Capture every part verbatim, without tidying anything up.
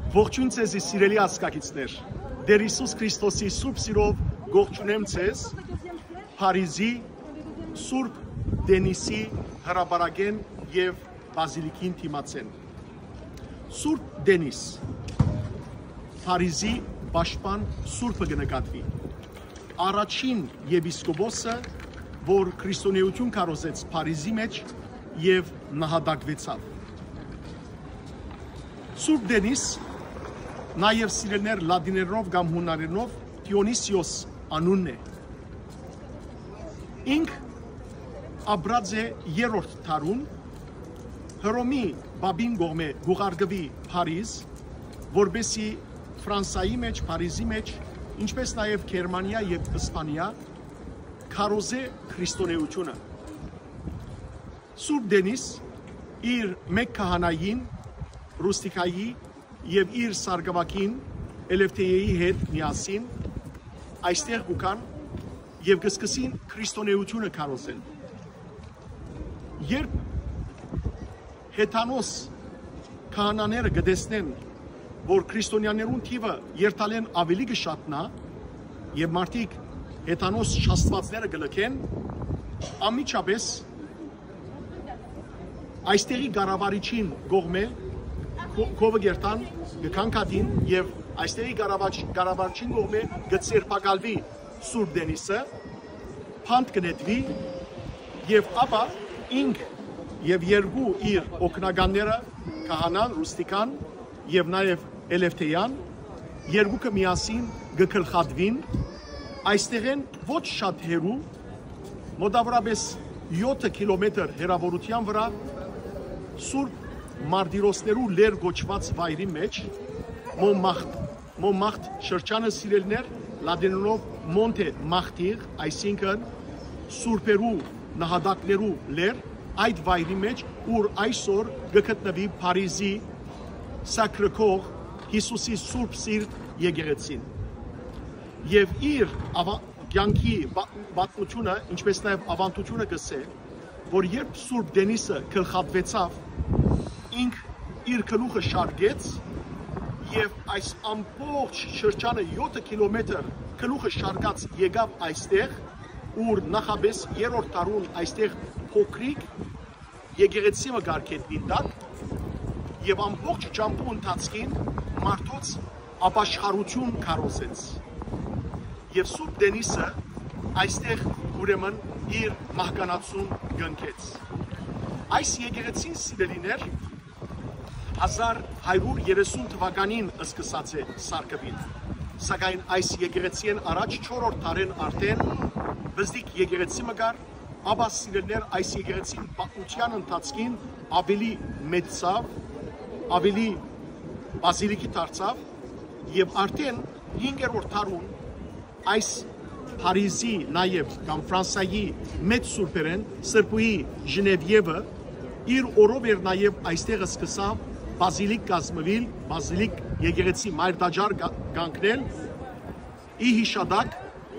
Ողջույն ձեզի, սիրելի ազգակիցներ։ Տեր Յիսուս Քրիստոսի սուրբ սիրով կողջունեմ ձեզ Փարիզի Սուրբ Տենիսի հրապարակէն եւ Բազիլիկին դիմացէն։ Սուրբ Տենիս Փարիզի պաշտպան սուրբը կը նկատուի։ Առաջին եպիսկոպոսը, որ քրիստոնէութիւն քարոզեց Փարիզի մէջ եւ նահատակուեցաւ։ Սուրբ Տենիս, նաեւ սիրելիներ, լատիներով կամ յունարենով Դիոնիսիոս անունն է։ Ինք ապրած է երրորդ դարուն, Հռոմի պապին կողմէ կ'ուղարկուի Փարիզ, որպէսզի Ֆրանսայի մէջ, Փարիզի մէջ, ինչպէս նաեւ Գերմանիա եւ Իսպանիա, քարոզէ քրիստոնէութիւնը։ Սուրբ Տենիս իր մէկ քահանային, Ռուստիքայի եւ իր սարկուակին, Էլեֆթեյեի հետ միասին այստեղ կու գան եւ կը սկսին քրիստոնէութիւնը քարոզել։ Երբ հեթանոս քահանաները կը տեսնեն, որ քրիստոնեաներուն թիւը երթալէն աւելի կը շատնայ եւ մարդիկ հեթանոս չաստուածները կը լքեն, անմիջապէս այստեղի կառավարիչին կողմէ քո-, քովը կ'երթան, կը քանքատին եւ այստեղի կառավարիչ-, կառավարիչին կողմէ կը ձերբակալուի Սուրբ Տենիսը, բանտ կը նետուի եւ ապա ինք եւ երկու իր օգնականները, քահանան, Ռուստիքան եւ նաեւ Էլեֆթեան, երկուքը միասին կը գլխատուին, այստեղէն ոչ շատ հեռու, մոտավորապես եօթը կիլոմետր հեռաւորութեան վրայ, Սուրբ Մարտիրոսներու լեռ կոչուած վայրի մէջ, Մոնմախտ, Մոնմախտ շրջանը, սիրելիներ, լատիներով Մոնտե Մախտիղ, այսինքն՝ սուրբերու նահատակներու լեռ, այդ վայրի մէջ, ուր այսօր կը գտնուի Փարիզի Սակրեքող Յիսուսի Սուրբ Սիրտ եկեղեցին։ Եւ իր աვა-, կեանքի պա-, պատմութիւնը, ինչպէս նաեւ աւանդութիւնը կ'ըսէ, որ երբ Սուրբ Տենիսը գլխատուեցաւ, ինք իր գլուխը շարկեց եւ այս ամբողջ շրջանը եօթը կիլոմետր գլուխը շարկած եկաւ այստեղ, ուր նախապէս երրորդ դարուն այստեղ փոքրիկ եկեղեցի մը կար գետնին տակ, եւ ամբողջ ճամբու ընթացքին մարդոց ապաշխարութիւն քարոզեց։ Եւ Սուրբ Տենիսը այստեղ, ուրեմն, իր մահկանացուն կնքեց։ Այս եկեղեցին, սիրելիներ, հազար հարիւր երեսուն թուականին սկսած է սարքուիլ, սակայն այս եկեղեցիէն առաջ չորրորդ դարէն արդէն բզդիկ եկեղեցի մը կար, ապա, սիրելիներ, այս եկեղեցին պատմութեան ընթացքին աւելի մեծցաւ, աւելի բազիլիկի դարձաւ եւ արդէն հինգերորդ դարուն այս Փարիզի նաեւ կամ Ֆրանսայի մեծ սուրբերէն Սրբուհի Ժնեվիեվը իր օրով էր նաեւ այստեղ սկսաւ բազիլիկ կազմուիլ, բազիլիկ եկեղեցի մայր տաճար կա-, կանգնել, ի յիշատակ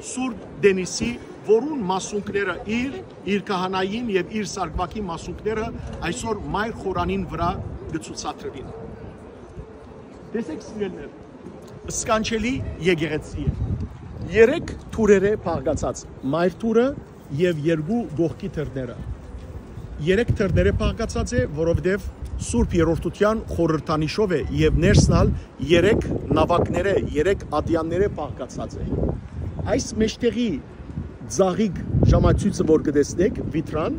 Սուրբ Տենիսի, որուն մասունքները իր, իր քահանային եւ իր սարկուակի մասունքները այսօր մայր խորանին վրայ կը ցուցադրուին։ Տեսեք, սիրելիներ, սքանչելի եկեղեցի է։ Երեք թուրերէ բաղկացած, մայր թուրը եւ երկու կողքի թրները։ Երեք թրներէ բաղկացած է, որովհետեւ Սուրբ Երրորդութեան խորհրդանիշով է եւ ներսն ալ երեք նաւակներէ, երեք ատեաններէ բաղկացած է։ Այս մէջտեղի ծաղիկ ժամացոյցը, որ կը տեսնէք, վիթրան,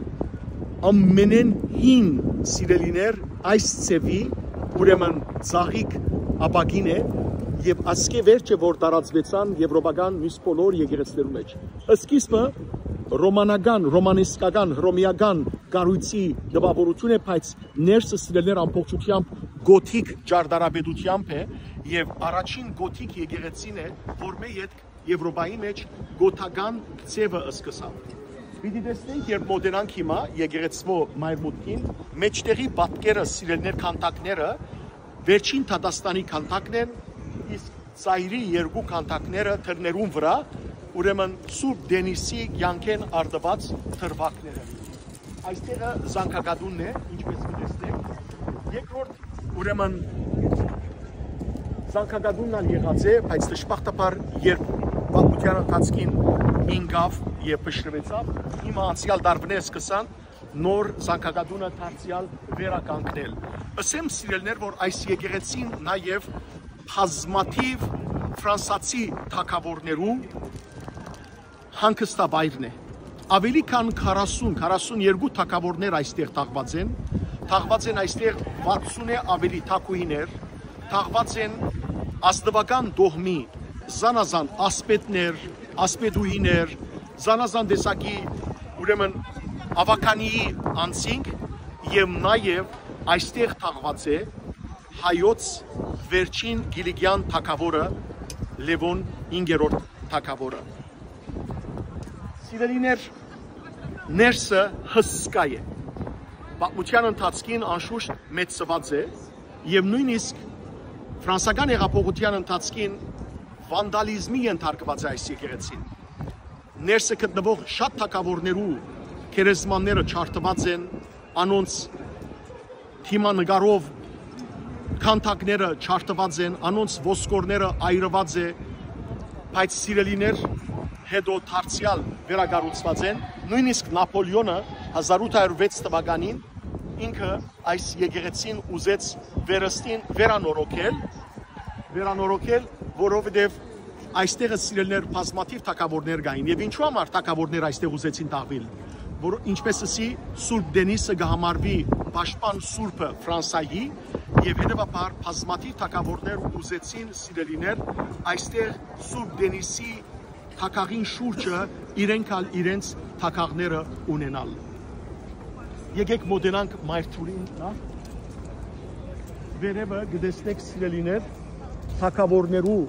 ամենէն հին, սիրելիներ, այս ձեւի, ուրեմն, ծաղիկ ապակին է եւ ասկէ վերջ է, որ տարածուեցան եվրոպական մյուս բոլոր եկեղեցիներու մէջ։ Սկիզբը ռոմանական, ռոմանիսկական, հռոմեական կառոյցի տպաւորութիւն է, բայց ներսը, սիրելիներ, ամբողջութեամբ գոթիկ ճարտարապետութեամբ է եւ առաջին գոթիկ եկեղեցին է, որ մէ ետք Եվրոպայի մէջ գոթական ձեւը սկսաւ։ Պիտի տեսնենք, երբ մօտենանք հիմա եկեղեցւոյ մայր մուտքին, մէջտեղի պատկերը, սիրելիներ, քանդակները, վերջին դատաստանի քանդակն են, իսկ ծայրի երկու քանդակները թրներուն վրայ, ուրեմն Սուրբ Տենիսի կեանքէն արտուած թրուակները։ Այստեղը զանգակատունն է, ինչպես կը տեսնեք։ Երկրորդ, ուրեմն, Զանգակատունն ալ եղած է, բայց դժբախտաբար, երբ պատմութեան ընթացքին ինկաւ եւ փշրուեցաւ, հիմա անցեալ տարիներէ սկսան նոր զանգակատունը դարձեալ վերականգնել։ Ըսեմ, սիրելիներ, որ այս եկեղեցին նաեւ բազմաթիւ ֆրանսացի թագաւորներու հանգստավայրն է։ Ավելի քան քառասուն, քառասուն երկու թագաւորներ այստեղ թաղուած են, թաղուած են այստեղ վաթսունէ աւելի թագուհիներ, թաղուած են ազնուական տոհմի զանազան ասպետներ, ասպետուհիներ, զանազան տեսակի, ուրեմն, աւագանիի անձինք եւ նաեւ այստեղ թաղուած է հայոց վերջին Կիլիկեան թագաւորը, Լեւոն հինգերորդ թագաւորը։ Սիրելիներ, ներսը հսկայ է։ Պատմութեան ընթացքին անշուշտ մեծցուած է եւ նոյնիսկ ֆրանսական հեղափոխութեան ընթացքին վանդալիզմի ենթարկուած է այս եկեղեցին։ Ներսը գտնուող շատ թագաւորներու գերեզմանները ջարդուած են, անոնց դիմանկարով քանդակները ջարդուած են, անոնց ոսկորները այրուած է, բայց, սիրելիներ, հետո դարձեալ վերակառուցուած են։ Նոյնիսկ Նապոլեոնը հազար ութ հարյուր վեց թուականին ինքը այս եկեղեցին ուզեց վերստին վերանորոգել, վերանորոգել, որովհետեւ այստեղը, սիրելիներ, բազմաթիւ թագաւորներ կային։ Եւ ինչու համար թագաւորներ այստեղ ուզեցին թաղուիլ, որ, ինչպես ըսի, Սուրբ Դենիսը կը համարուի պաշտպան սուրբը Ֆրանսայի, եւ հետեւաբար բազմաթիւ թագաւորներ ուզեցին, սիրելիներ, այստեղ Սուրբ Դենիսի թագաղին շուրջը իրենք ալ իրենց թագաղները ունենալ։ Եկեք մոտենանք Մայր Թուրին նախ։ Վերևը կը տեսնեք, սիրելիներ, թագաւորներու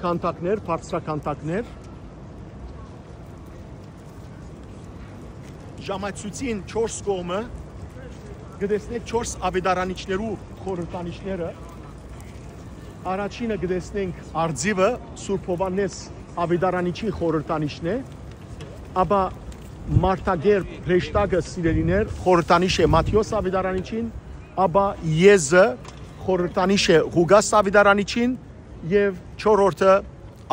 քանդակներ, բարձրաքանդակներ։ Ժամացույցին չորս կողմը կը տեսնեք չորս աւետարանիչներու խորհրդանիշները։ Առաջինը կը տեսնենք արծիվը, Սուրբ Յովհաննէս աւետարանիչի խորհրդանիշն է, ապա մարդակերպ հրեշտակը, սիրելիներ, խորհրդանիշ է Մատթէոս աւետարանիչին, ապա եզը խորհրդանիշ է Ղուկաս աւետարանիչին եւ չորրորդը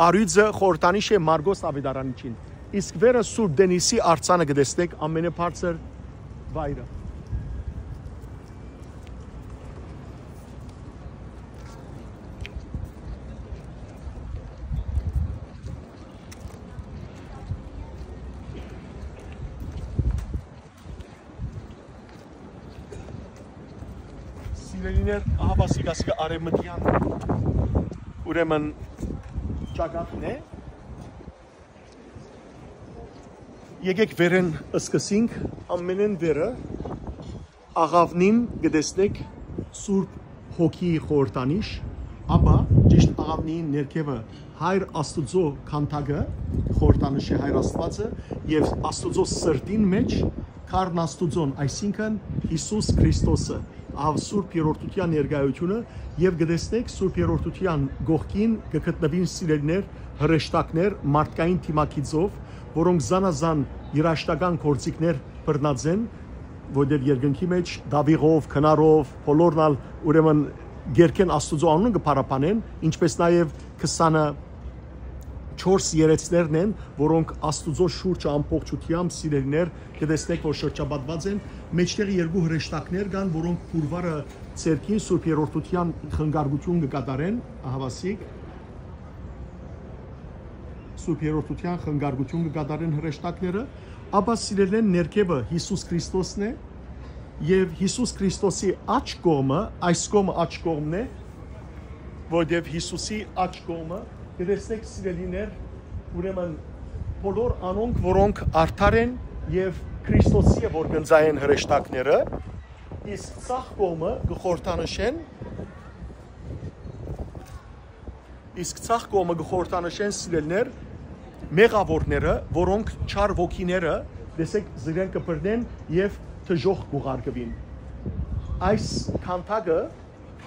արիւծը խորհրդանիշ է Մարկոս աւետարանիչին։ Իսկ վերը Սուրբ Դենիսի արձանը կը տեսնեք, ամենաբարձր վայրը։ Սիրելիներ, ահա սիկա, սիկա արևմտեան, ուրեմն, ճակատն է։ Եկեք վերէն սկսենք, ամենէն վերը աղաւնին կը տեսնեք Սուրբ Հոգիի խորհրդանիշ, ապա ճիշտ աղաւնին ներքեւը Հայր Աստուծոյ քանդակը, խորհրդանիշ է Հայր Աստուածը, եւ Աստուծոյ սրտին մէջ Քարն Աստուծոյ, այսինքն՝ Յիսուս Քրիստոսը, ահա Սուրբ Երրորդութեան ներկայութիւնը, եւ կը տեսնեք Սուրբ Երրորդութեան կողքին կը գտնուին, սիրելիներ, հրեշտակներ մարդկային դիմագիծով, որոնք զանազան երաժշտական գործիքներ բռնած են, որտեղ երկնքի մէջ դաւիղով, քնարով, բոլորն ալ, ուրեմն, կ'երգեն, Աստուծոյ անունը կը փառաբանեն, ինչպէս նաեւ քսանը չորս երեցներն են, որոնք Աստուծոյ շուրջը ամբողջութեամբ, սիրելիներ, կը տեսնեք, որ շրջապատուած են։ Մէջտեղը երկու հրեշտակներ կան, որոնք փուրվարը ձեռքին Սուրբ Երրորդութեան խնկարկութիւն կը կատարեն, ահավասիկ։ Սուրբ Երրորդութեան խնկարկութիւն կը կատարեն հրեշտակները, ապա, սիրելիներ, ներքեւը Յիսուս Քրիստոսն է, եւ Յիսուս Քրիստոսի աջ կողմը, այս կողմը, աջ կողմն է, որտեւ Յիսուսի աջ կողմը կը տեսնեք, սիրելիներ, ուրեմն, բոլոր անոնք, որոնք արդար են եւ Քրիստոսի է, որ կ'ընծայեն հրեշտակները, իսկ ցախ կողմը կը խորհրդանշեն, իսկ ցախ կողմը կը խորհրդանշեն, սիրելիներ, մեղաւորները, որոնք չար ոգիները, տեսեք, զիրեն կը բռնեն եւ դժոխք կ'ուղարկուին։ Այս քանդակը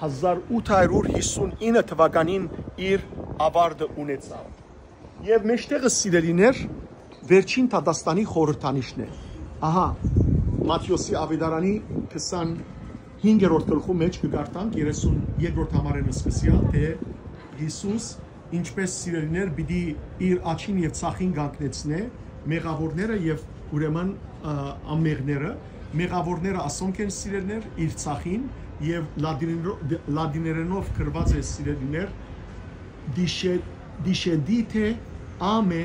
հազար ութ հարյուր հիսուն ինը թուականին իր աւարտը ունեցաւ։ Եւ մէջտեղը, սիրելիներ, վերջին դատաստանի խորհրդանիշն է։ Ահա, Մատթէոսի աւետարանի քսանհինգերորդ գլխու մէջ կը կարդանք, երեսուն երկրորդ համարէն սկսեալ, թէ Յիսուս, ինչպէս սիրելիներ, պիտի իր աջին եւ ձախին կանգնեցնէ մեղաւորները եւ ուրեմն, ը, անմեղները։ Մեղաւորները ասոնք են, սիրելիներ, իր ձախին, եւ լատիներո-, լատիներենով գրուած է, սիրելիներ, «Disce-, discendite a me,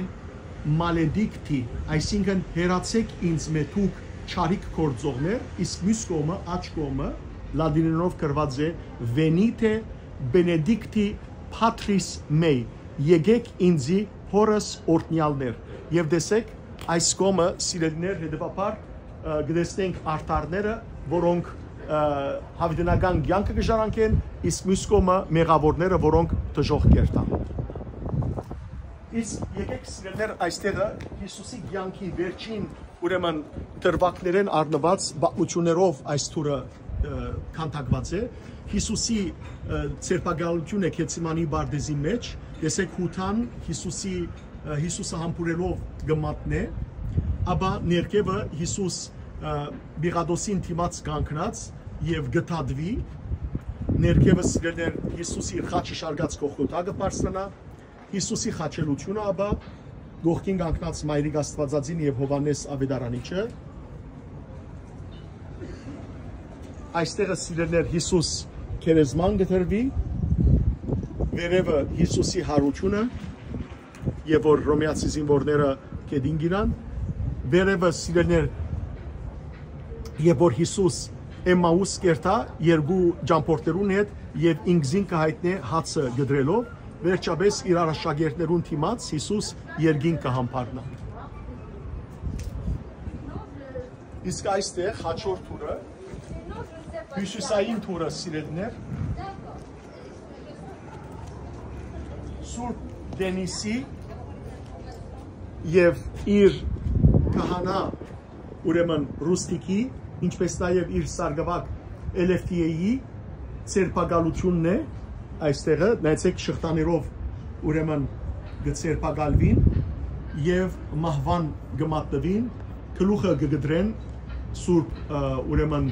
maledicti», այսինքն՝ «Հեռացէք ինձմէ դուք չարիք գործողներ», իսկ միւս կողմը, աջ կողմը, լատիներենով գրուած է, «Venite benedicti patris mei», «Եկէք ինձի, հօրս օրհնեալներ»։ Եւ տեսէք, այս կողմը, սիրելիներ, հետեւաբար, ը, կտեսնենք արդարները, որոնք, ը, յաւիտենական կեանքը կը ժառանգեն, իսկ միւս կողմը՝ մեղաւորները, որոնք դժոխք կ'երթան։ Իսկ եկէք, սիրելիներ, այստեղը Յիսուսի կեանքի վերջին, ուրեմն, դրուագներէն առնուած պատմութիւններով այս թուրը, ը, քանդակուած է։ Յիսուսի, ը, ձերբակալութիւնը Գեթսիմանի պարտէզի մէջ, տեսէք, Յուդան Յիսուսի, ը, Յիսուսը համբուրելով կը մատնէ, ապա ներքեւը Յիսուս, ը, Պիղատոսին դիմաց կանգնած եւ կը դատուի, ներքեւը, սիրելիներ, Յիսուս իր խաչը շարգած Գողգոթա կը բարձրանայ, Յիսուսի խաչելութիւնը, ապա կողքին կանգնած Մայրիկ Աստուածածին եւ Յովհաննէս Աւետարանիչը։ Այստեղը, սիրելիներ, Յիսուս գերեզման կը դրուի, վերեւը Յիսուսի յարութիւնը, եւ որ Հռոմեացի զինուորները գետին գնան, վերեւը, սիրելիներ, եւ որ Յիսուս Էմմաուս կ'երթայ երկու ճամբորդներուն հետ եւ ինքզին կը յայտնէ հացը կտրելով, վերջապէս իրար աշակերտներուն դիմաց Յիսուս երկինք կը համբարնայ։ Իսկ այստեղ հաջորդ թուրը, հիւսիսային թուրը, սիրելիներ, Սուրբ Դենիսի եւ իր քահանայ, ուրեմն, Ռուստիկի, ինչպէս նաեւ իր սարկավակ Էլեֆթիեի ձերբակալութիւնն է այստեղը, նայեցէք, շղթաներով, ուրեմն, կը ձերբակալուին եւ մահուան կը մատնուին, գլուխը կը կտրեն Սուրբ, ը, ուրեմն,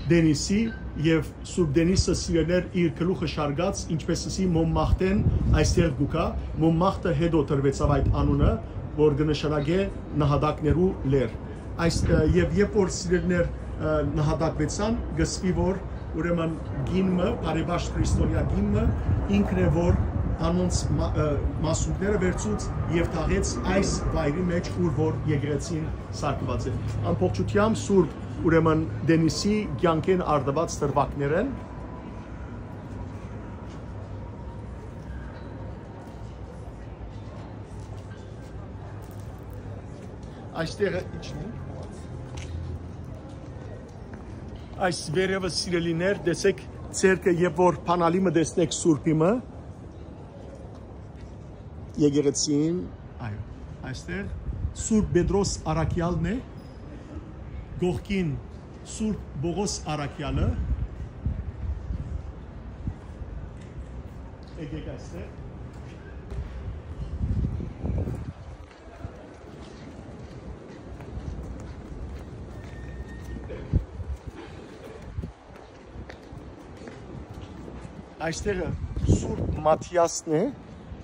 Դենիսի, եւ Սուրբ Դենիսը, սիրելիներ, իր գլուխը շարգած, ինչպէս ըսի, Մոնմախտէն այստեղ կու գայ, Մոնմախտը հետո տրուեցաւ այդ անունը, որ կը նշանակէ նահատակներու լեռ։ Այս, ը, եւ երբ որ, սիրելիներ, ը, նահատակուեցան, կը սպի որ, ուրեմն, կին մը, բարեպաշտ քրիստոնեայ կին մը, ինքն է որ անոնց մա-, ը, մասունքները վերցուց եւ թաղեց այս վայրի մէջ, ուր որ եկեղեցին սարքուած է։ Ամբողջութեամբ Սուրբ, ուրեմն, Դենիսի կեանքէն արտուած դրուագներէն։ Այստեղը իջնի։ Այս վերևը, սիրելիներ, տեսեք, ձերքը, երբ որ բանալի մը տեսնեք Սուրբի մը, եկեղեցին, այո, այստեղ Սուրբ Պետրոս Առաքեալն է, կողքին Սուրբ Պողոս Առաքեալը, եկեք այստեղ։ Այստեղը Սուրբ Մաթիասն է,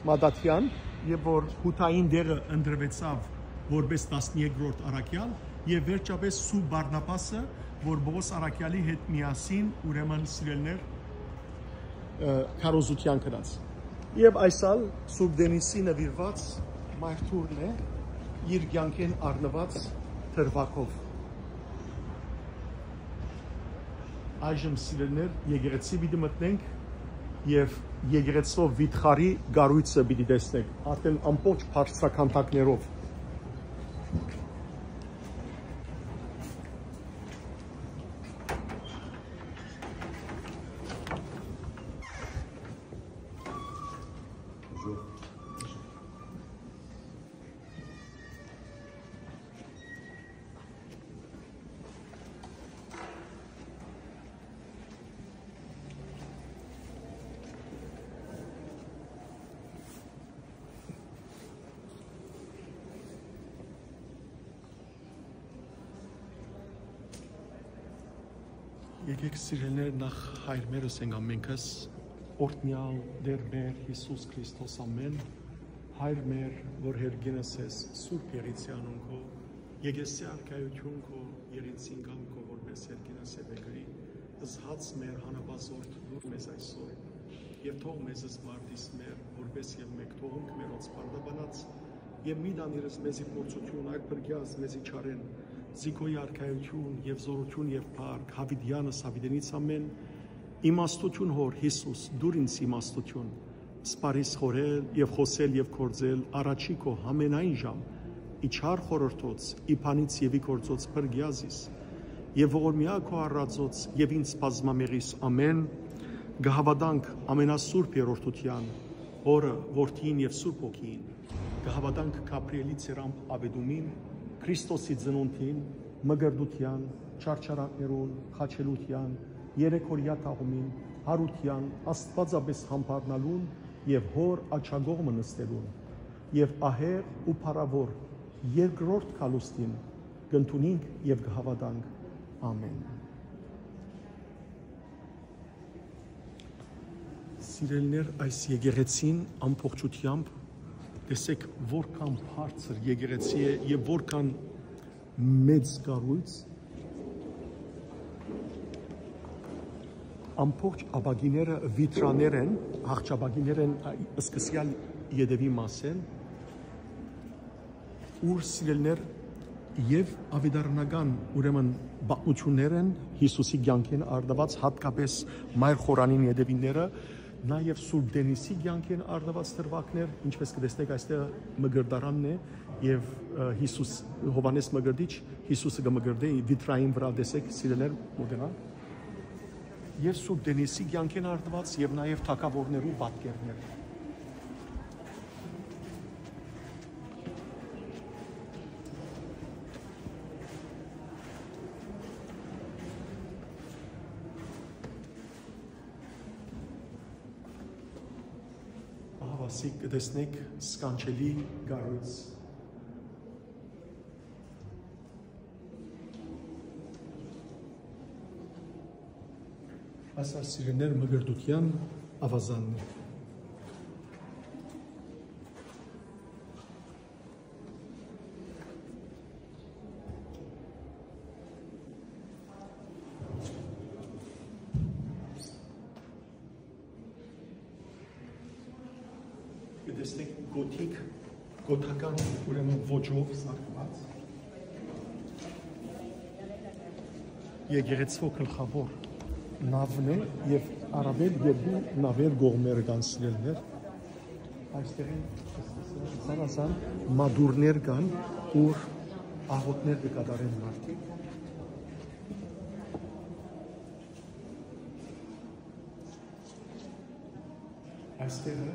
Մատաթեան, երբ որ Յուդային դեղը ընտրուեցաւ որպես տասներկրորդ առաքյալ, եւ վերջապէս Սուրբ Բարնաբասը, որ Պողոս առաքյալի հետ միասին, ուրեմն, սիրելիներ, ը, քարոզութեան գնաց։ Եւ այս ալ Սուրբ Դենիսի նուիրուած մայր թուրն է, իր կեանքէն առնուած դրուագով։ Այժմ, սիրելիներ, եկեղեցի պիտի մտնենք եւ եկեղեցւոյ վիթխարի կառոյցը պիտի տեսնենք, արդեն ամբողջ բարձրաքանդակներով։ Եկեք, սիրելիներ, նախ հայր մեր ըսենք ամենքս, Օրհնեալ Տէր մեր Յիսուս Քրիստոս, ամէն։ Հայր մեր, որ երկինս ես, սուրբ եղիցի անուն քո, եկեղեցի արքայություն քո, եղիցին կամ քո, որպես երկինս է մեկրի, զհաց մեր հանապազորդ դուր մեզ այսօր, եւ թող մեզ զմարտիս մեր, որպես եւ մեկ թողունք մերոց պարտաբանած, եւ մի տանիրս մեզի փորձութիւն, այլ փրկեաս մեզի չարէն, զի քոյ արքայություն եւ զօրութիւն եւ փառք, յաւիտեանս յաւիտենից ամէն, իմաստութիւն Հօր Յիսուս, դուր ինձ իմաստութիւն, սպարիս խորհել եւ խօսել եւ գործել առաջի քո համենայն ժամ, ի չար խորհրդոց, ի բանից եւ ի գործոց փրկեա զիս, եւ ողորմեա քո առածոց եւ ինձ բազմամեղիս ամէն, կը հաւատանք ամենասուրբ երրորդութեան, Հօրը, Որդին եւ Սուրբ Հոգին, կը հաւատանք Գաբրիէլի ծերամբ աւետումին, Քրիստոսի ծնունդին, մկրտութեան, չարչարանքներուն, խաչելութեան, երեքօրեայ թաղումին, յարութեան, Աստուածապէս յամբարնալուն եւ Հօր աջակողմը նստելուն, եւ ահեղ ու փառաւոր երկրորդ գալուստին կ'ընդունինք եւ կը հաւատանք։ Ամէն։ Սիրելիներ, այս եկեղեցին ամբողջութեամբ, տեսեք, որքան բարձր եկեղեցի է եւ որքան մեծ կառոյց, ամբողջ ապակիները վիթրաներ են, աղջապակիներ են, ա, սկսեալ ետեւի մասէն, ուր, սիրելիներ, եւ աւետարանական, ուրեմն, պատմութիւններ են Յիսուսի կեանքէն առնուած, յատկապէս Մայր Խորանին ետեւինները, նաեւ Սուրբ Դենիսի կեանքէն առնուած դրուագներ, ինչպէս կը տեսնէք, այստեղ մկրտարանն է եւ, ը, Յիսուս, Յովհաննէս Մկրտիչ Յիսուսը կը մկրտէ վիթրային վրայ, տեսեք, սիրելիներ, մօտենայ։ Եւ Սուրբ Դենիսի կեանքէն առնուած եւ նաեւ թագաւորներու պատկերներ։ Ահա, ասիկ կը տեսնէք սքանչելի կառոյց։ Ասա, սիրելիներ, մկրտութեան աւազանն է։ Կը տեսնենք գոթիկ, գոթական, ուրեմն, ոճով սարքուած եկեղեցւոյ գլխաւոր նաւն է եւ առաւել երկու նաւեր կողմերը կան, սիրելիներ։ Այստեղ են, զանազան մատուռներ կան, ուր աղօթքներ կը կատարեն մարդիկ։ Այստեղը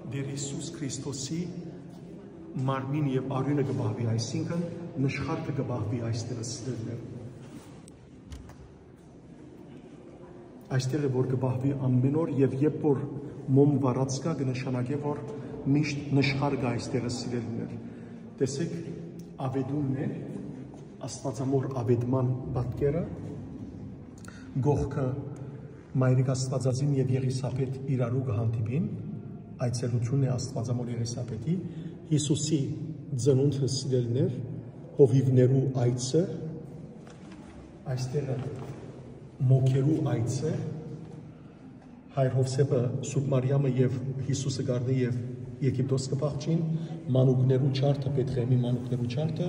Տէր Յիսուս Քրիստոսի մարմին եւ արիւնը կը պահուի, այսինքն, նշխարքը կը պահուի այստեղը, սիրելիներ։ Այստեղ է, որ կը պահուի ամէն օր, եւ երբ որ մոմ վառած կայ, կը նշանակէ, որ միշտ նշխար կայ այստեղը, սիրելիներ։ Տեսեք, աւետումն է, Աստուածամոր աւետման պատկերը, կողքը Մայրիկ Աստուածածին եւ Եղիսաբեթ իրարու կը հանդիպին, այցելութիւնն է Աստուածամոր Եղիսաբեթի, Յիսուսի ծնունդը, սիրելիներ, հովիւներու այցը, այստեղը մոգերու այցը, Հայր Յովսէփը, Սուրբ Մարիամը եւ Յիսուսը կ'առնէ եւ Եգիպտոս կը փախչին, մանուկներու ջարդը, Բեթղեհէմի մանուկներու ջարդը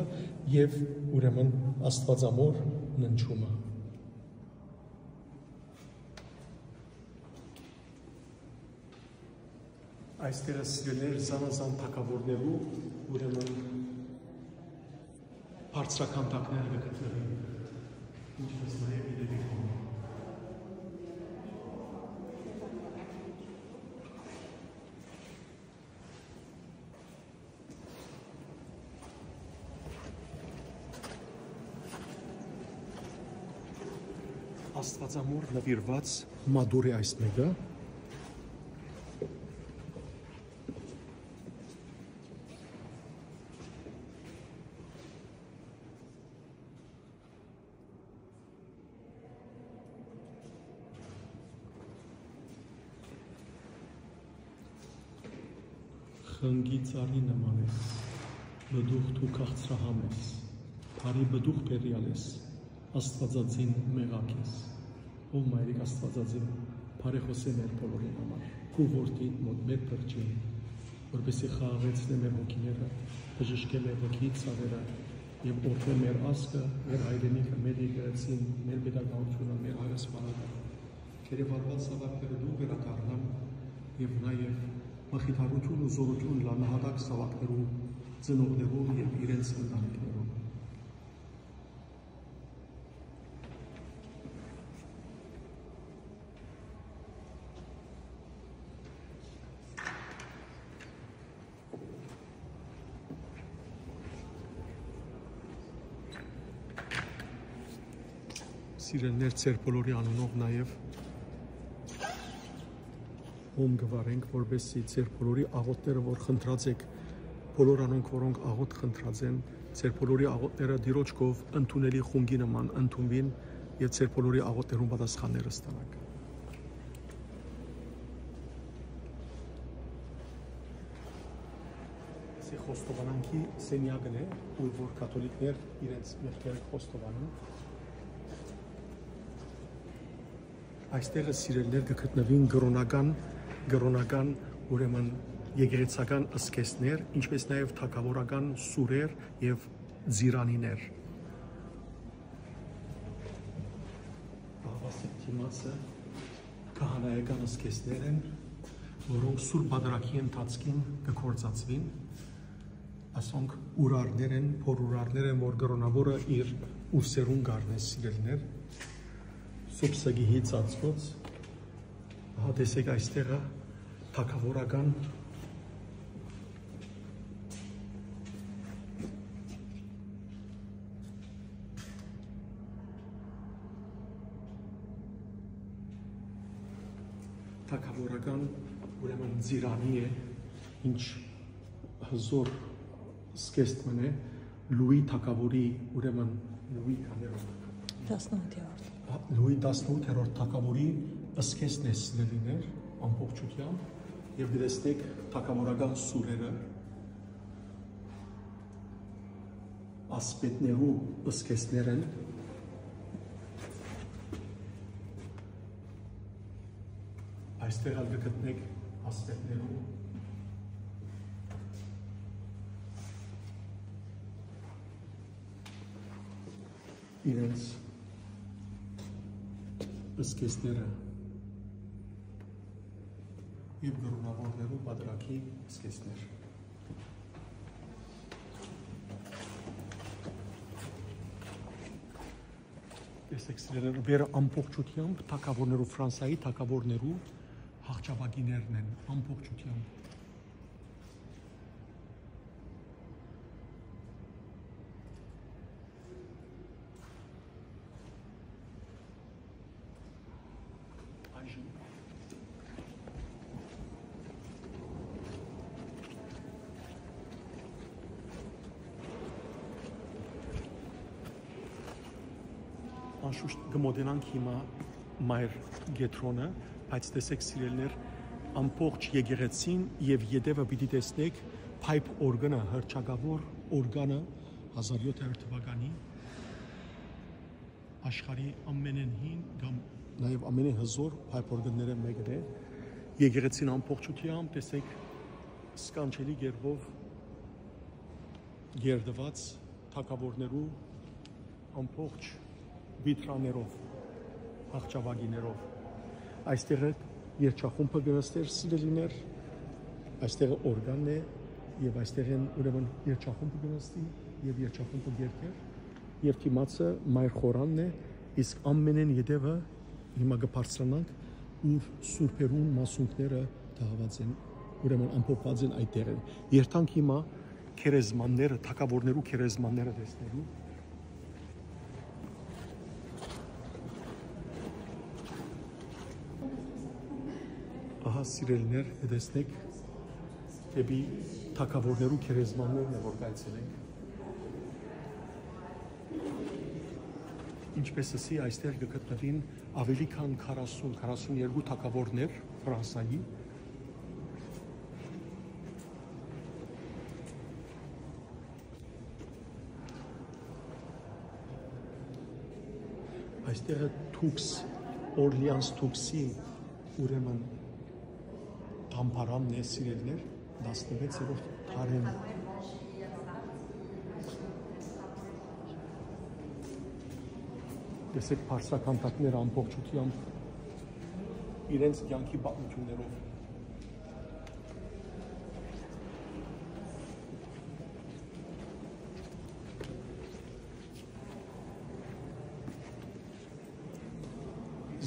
եւ, ուրեմն, Աստուածամոր ննջումը։ Այստեղ, սիրելիներ, զանազան թագաւորներու, ուրեմն, բարձրաքանդակները կը գտնուին, ինչպես նաեւ իրերի կողմը։ Աստուածամոր նուիրուած մատուռ է այս մէկը։ Կնկի ծառի նման ես, պտուղ դու քաղցրահամ ես, բարի պտուղ բերեալ ես, Աստուածածին մեղակ ես։ Ով Մայրիկ Աստուածածին, բարեխօսէ մեր բոլորին համար, քու որդիդ մօտ մեր փրկչին, որպեսզի խաղաղեցնէ մեր հոգիները, բժշկէ մեր հոգիի ցաւերը եւ օրհնէ մեր ազգը, մեր հայրենիքը, մեր եկեղեցին, մեր պետականութիւնը, մեր հայրս պարագան։ Գերեվարուած զաւակները դու վերադառնան եւ նաեւ մխիթարութիւն ու զօրութիւն լա նահատակ զաւակներուն, ծնողներուն եւ իրենց ընտանիքներուն։ Սիրելիներ, ձեր բոլորի անունով նաեւ հոմ կը վարենք, որպեսզի ձեր բոլորի աղօթքները, որ խնդրած էք, բոլոր անոնք, որոնք աղօթք խնդրած են, ձեր բոլորի աղօթքները Տիրոջ քով ընդունելի խունկի նման ընդունուին եւ ձեր բոլորի աղօթքներուն պատասխանները ստանաք։ Սի խոստովանանքի սենեակն է, ուր որ կաթոլիկներ իրենց մեղքերը կխոստովանեն։ Այստեղը, սիրելիներ, կը գտնուին կրօնական, կրօնական, ուրեմն, եկեղեցական ըսկեստներ, ինչպէս նաեւ թագաւորական սուրեր եւ ծիրանիներ։ Ահա սա դիմացը քահանայական ըսկեստներ են, որոնք Սուրբ Պատարագի ընթացքին կը գործածուին։ Ասոնք ուրարներ են, փորուրարներ են, որ կրօնաւորը իր ուսերուն կ'առնէ, սիրելիներ։ Սուրբ Սգիհի ծածկոց, ահա տեսեք այստեղը թագաւորական, թագաւորական, ուրեմն, ծիրանի է, ինչ հզոր զգեստ մըն է, Լուի թագաւորի, ուրեմն, Լուի քաներորդ։ Տասնութերորդ։ Հա, Լուի տասնութերորդ թագաւորի զգեստն է, սիրելիներ, ամբողջությամբ, եւ կը տեսնեք թագաւորական սուրերը, ասպետներու զգեստներ են։ Այստեղ ալ կը գտնեք ասպետներու իրենց զգեստները եւ կրօնաւորներու պատրակի զգեստներ։ Տեսեք, սիրելիներ, վերը ամբողջությամբ թագաւորներու, Ֆրանսայի թագաւորներու յաղճապակիներն են, ամբողջությամբ։ Այժմ անշուշտ կը մոտենանք հիմա մայր կեդրոնը, բայց տեսեք, սիրելիներ, ամբողջ եկեղեցին եւ ետեւը պիտի տեսնեք Pipe օրգանը, հռչակաւոր օրգանը, հազար յոթ հարյուր թվականի աշխարհի ամենէն հին կամ նաեւ ամենէն հզոր Pipe օրգաններէն մէկն է։ Եկեղեցին ամբողջությամբ, տեսեք, սքանչելի կերպով կերտուած թագաւորներու ամբողջ վիթրաներով, յաղճապակիներով։ Այստեղ երգչախումբը կը նստէր, սիրելիներ, այստեղ օրգանն է, եւ այստեղ են, ուրեմն, երգչախումբը կը նստի եւ երգչախումբը կերգեր, եւ դիմացը մայր խորանն է, իսկ ամենէն ետեւը հիմա կը բարձրանանք, ուր սուրբերուն մասունքները թաղուած են, ուրեմն, ամփոփուած են այդտեղ են։ Երթանք հիմա գերեզմանները, թագաւորներու գերեզմանները տեսնելու։ Ահա, սիրելիներ, կը տեսնեք, դէպի թագաւորներու գերեզմաններն է, որ կայցելենք։ Ինչպես ըսի, այստեղ կը գտնուին աւելի քան քառասուն, քառասուն երկու թագաւորներ Ֆրանսայի, Այստեղը Թուքս, Օրլեանս Թուքսի, ուրեմն, դամբարանն է, սիրելիներ, տասնվեցերորդ դարէն։ Տեսեք, բարձրաքանդակները ամբողջությամբ իրենց կեանքի պատմություններով։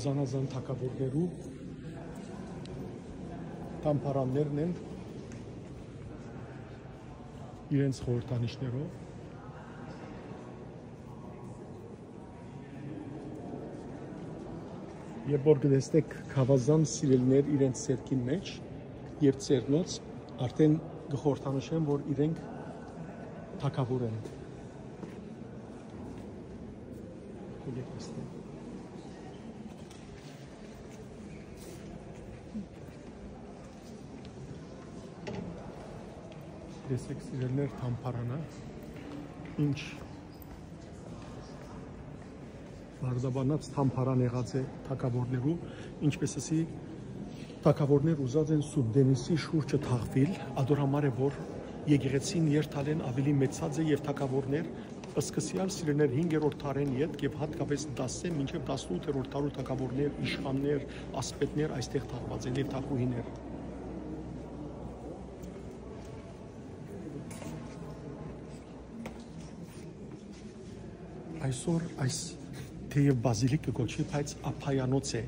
Զանազան թագաւորներու դամբարաններն են իրենց խորհրդանիշներով։ Երբ որ կտեսնեք գաւազան սիրելիներ իրենց սերքին մէջ եւ ծերնոց, արդեն կը խորհրդանշեն, որ իրենք թագաւոր են։ Տեսեք, սիրելիներ, դամբարանը ինչ վարդապանած դամբարան եղած է թագաւորներու, ինչպես ասի, թագաւորներ ուզած են Սուրբ Դենիսի շուրջը թաղուիլ, ատոր համար է, որ եկեղեցին երթալէն աւելի մեծած է եւ թագաւորներ, սկսեալ, սիրելիներ, հինգերորդ դարէն ետք եւ յատկապէս տասը մինչեւ տասնութերորդ դարու թագաւորներ, իշխաններ, ասպետներ այստեղ թաղուած են եւ թագուհիներ։ Այսօր այս թեեւ բազիլիկ կը կոչուի, բայց աբայանոց է,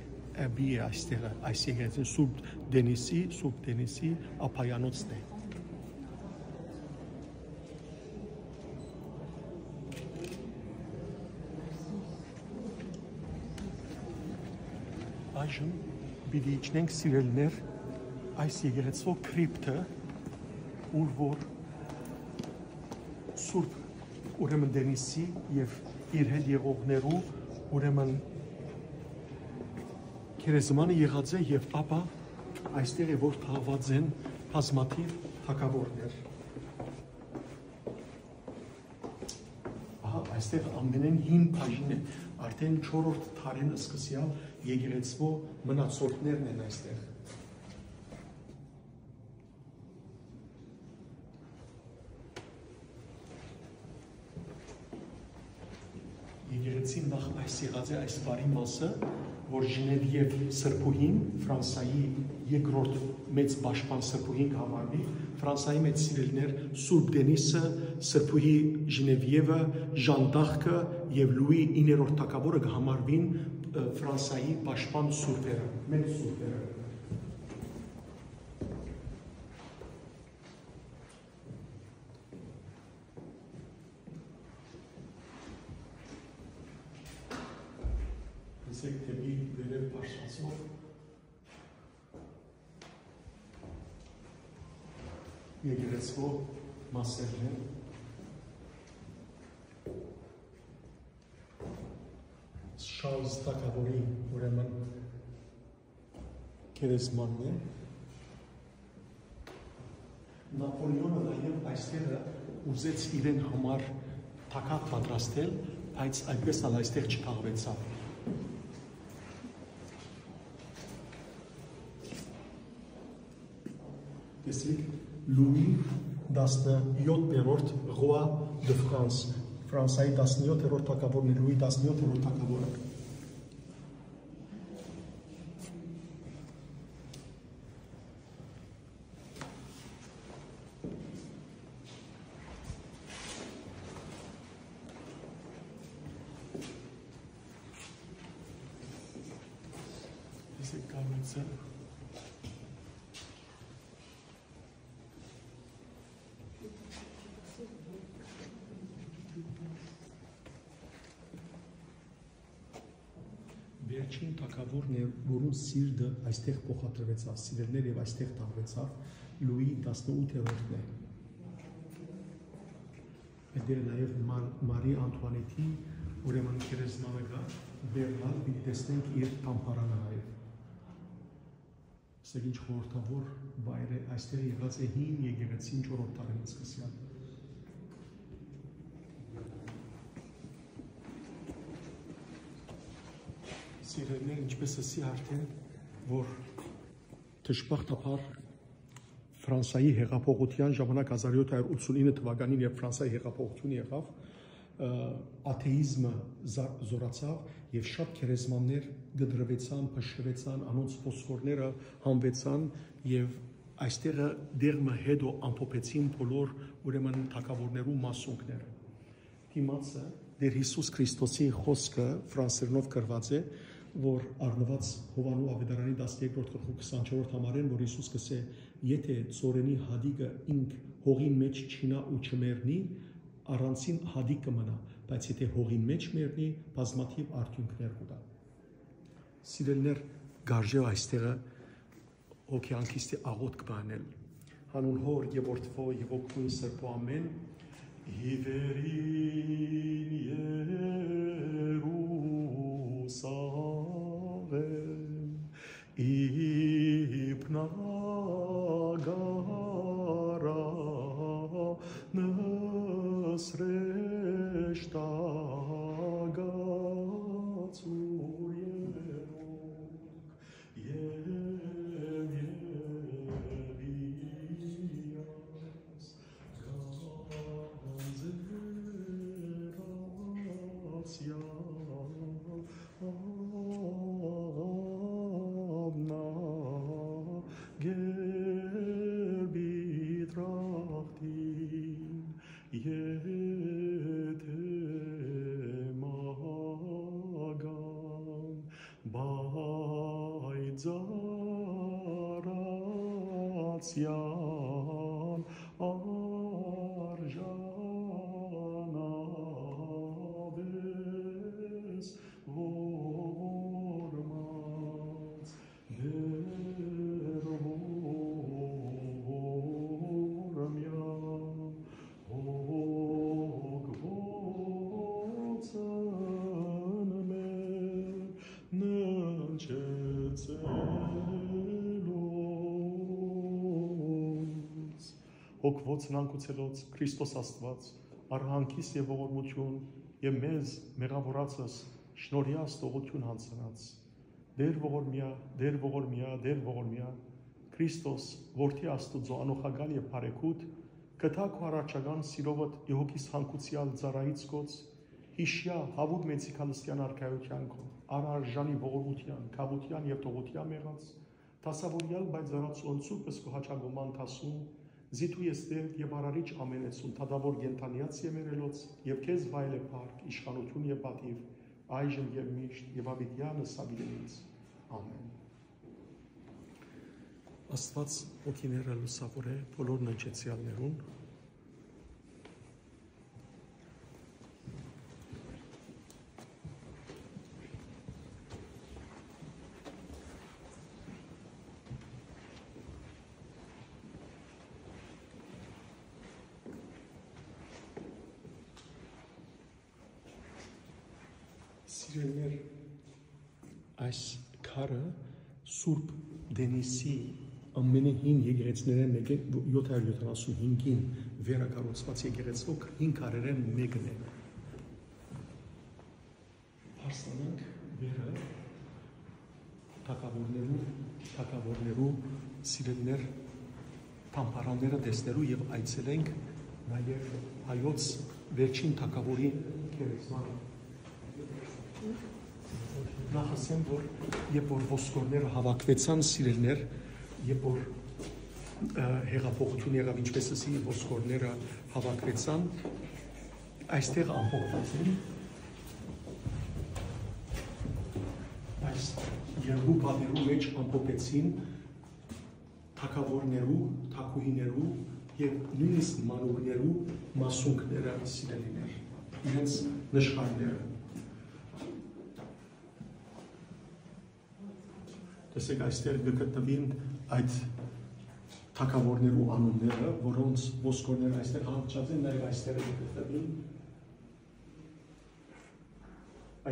abbey է այստեղը, այս եկեղեցին, Սուրբ Դենիսի, Սուրբ Դենիսի աբայանոցն է։ Այժմ պիտի իջնենք, սիրելիներ, այս եկեղեցու կրիպտը, ուր որ Սուրբ, ուրեմն, Դենիսի եւ իր հետ եղողներու, ուրեմն, գերեզմանը եղած է, եւ ապա այստեղ է, որ թաղուած են բազմաթիւ թագաւորներ։ Ահա, այստեղ ամենէն հին բաժինն է, արդեն չորրորդ դարէն սկսեալ եկեղեցու մնացորդներն են այստեղ։ Եկեղեցին նախ այս եղած է, այս վարի մասը, որ Ժնևիեվ սրբուհին, Ֆրանսայի երկրորդ մեծ պաշտպան սրբուհին կը համարուի, Ֆրանսայի մէջ, սիրելիներ, Սուրբ Դենիսը, սրբուհի Ժնևիևը, Ժան Դարքը եւ Լուի իններորդ թագաւորը կը համարուին, ը, Ֆրանսայի պաշտպան սուրբերը, մեծ սուրբերը։ Տեսեք դէպի վերեւ բարձրացող եկեղեցու մասերն են։ Շարլզ թագաւորի, ուրեմն, գերեզմանն է։ Նապոլեոնը նաեւ այստեղը ուզեց իրեն համար թագաւ պատրաստել, բայց այդպես ալ այստեղ չթաղուեցաւ։ Տեսեք, Լուի տասնյոթերորդ, Roi de France, Ֆրանսայի տասնյոթերորդ թագաւորն է, Լուի տասնյոթերորդ թագաւորը։ Տեսեք կառույցը։ Վերջին թագաւորն է, որուն սիրտը այստեղ փոխադրուեցաւ, սիրելիներ, եւ այստեղ թաղուեցաւ, Լուի տասնութերորդն է։ Այդտեղ նաեւ Մար-, Մարի Անտուանետի, ուրեմն, գերեզմանը կայ, վերնալ պիտի տեսնենք իր դամբարանը նաեւ։ Սա ինչ խորհրդավոր վայր է, այստեղ եղած է հին եկեղեցին չորրորդ դարէն սկսեալ։ Սիրելիներ, ինչպես ըսի արդեն, որ դժբախտաբար Ֆրանսայի հեղափոխության ժամանակ, հազար յոթ հարյուր ութսունինը թվականին, երբ Ֆրանսայի հեղափոխություն եղաւ, ը, աթեիզմը զա-, զօրացաւ եւ շատ գերեզմաններ կտրուեցան, փշրուեցան, անոնց ոսկորները հանուեցան եւ այստեղը դեղմը հետո ամփոփեցին բոլոր, ուրեմն, թագաւորներու մասունքները։ Դիմացը Տէր Յիսուս Քրիստոսի խօսքը ֆրանսերնով գրուած է, որ առնուած Յովհաննու աւետարանի տասներկրորդ գլխու քսանչորսերորդ համարէն, որ Յիսուս կ'ըսէ. «Եթէ ծորենի հատիկը ինք հողին մէջ չինայ ու չմեռնի, առանցին հատիկ կը մնայ, բայց եթէ հողին մէջ մեռնի, բազմաթիւ արդիւնքներ կու տայ»։ Սիրելիներ, կարժէ այստեղը հոգեհանգիստի աղօթք բանել։ Հանուն Հօր եւ Որդւոյ եւ Հոգւոյն Սրբոյ ամէն, ի վերին Երուսաղէմ, իբնագարանս հրեշտակաց ուրերոք, Եւ, եւ իրաց գանձերացեալ աղաւնա գերբի դրախտին, եթէ մագան պայծառացեալ արժանավես յորմած Տէր յորմեայ հոգւոց հնանցելուց։ Հոգւոց հնանցելուց, Քրիստոս Աստուած, առ հանգիստ եւ ողորմութիւն եւ մեզ մեղաւորածս շնորհեաց տողութիւն յանձնած։ Տէր ողորմեայ, Տէր ողորմեայ, Տէր ողորմեայ, Քրիստոս, Որդի Աստուծոյ անօղակալ եւ բարեգութ, գտա քու յառաջական սիրովդ ի հոգիս հանգուցեալ ծառայից գոց, յիշեայ, հաւուկ մեծի քալստեան արքայութեան քո, առ արժանի ողորմութեան, գաւութեան եւ թողութեան մեղաց, դասաւորեալ պայծառացուած սուրբ քո յաճակոման դասուն, զիթու ես Տեր եւ արարիչ ամենեցուն, դատաւոր կենդանեաց եւ մեռելոց, եւ քեզ վայելէ փառք, իշխանութիւն եւ պատիւ, այժմ եւ միշտ, եւ աւիտեանս աւիտենից։ Ամէն։ Աստուած հոգիները լուսաւորէ բոլոր ննջեցեալներուն։ Սիրելիներ, այս քարը Սուրբ Դենիսի ամենահին եկեղեցիներէն մէկը, յոթ հարիւր յոթանասուն հինգին վերակառուցուած եկեղեցւոյ հին քարերէն մէկն է։ Բարձրանանք վերը թագաւորներու, թագաւորներու, սիրելիներ, թամբարանները տեսնելու եւ այցելենք նաեւ հայոց վերջին թագաւորի գերեզմանը։ Նախ ասեմ, որ երբ որ ոսկորները հավաքուեցան, սիրելիներ, երբ որ, ը, հեղափոխություն եղաւ, ինչպես ասի, ոսկորները հավաքուեցան, այստեղ ամփոփուեցին, այս երկու պատերու մեջ ամփոփեցին թագաւորներու, թագուհիներու եւ նոյնիսկ մանուկներու մասունքները, սիրելիներ, իրենց նշխանները։ Տեսեք, այստեղ կը գտնուին այդ թագաւորներու անունները, որոնց ոսկորները այստեղ հանգչած են, նաեւ այստեղ կը գտնվին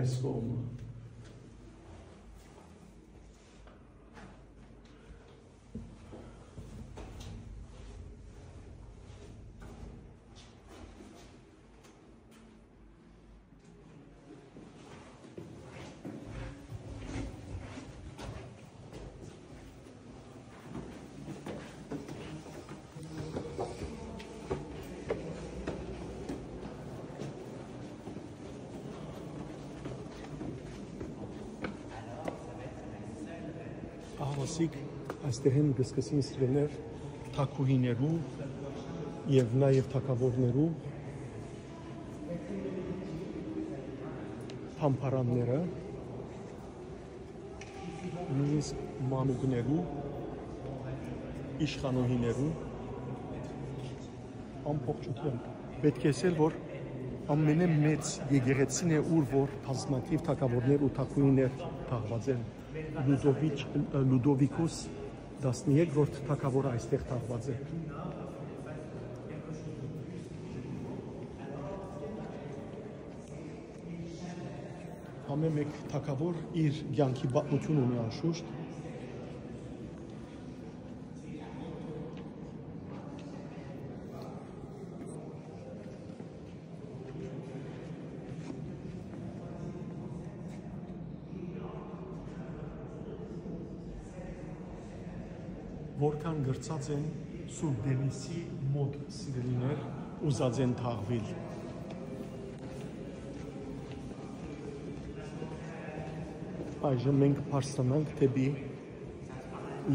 այս կողմը։ Ասիկ, այստեղէն կը սկսին, սիրելիներ, թագուհիներու եւ նաեւ թագաւորներու թամբարանները, նոյնիսկ մանուկներու, իշխանուհիներու, ամբողջութեամբ։ Պէտք է ըսել, որ ամենէ մեծ եկեղեցին է, ուր որ բազմաթիւ թագաւորներ ու թագուհիներ թաղուած են։ Լուդովիչ, Լուդովիկոս տասներկրորդ թագաւորը այստեղ թաղուած է։ Ամէն մէկ թագաւոր իր կեանքի պատմութիւն ունի անշուշտ։ Որքան կրցած են Սուրբ Դենիսի մօտ, սիրելիներ, ուզած են թաղուիլ։ Այժմ մենք բարձրանանք դէպի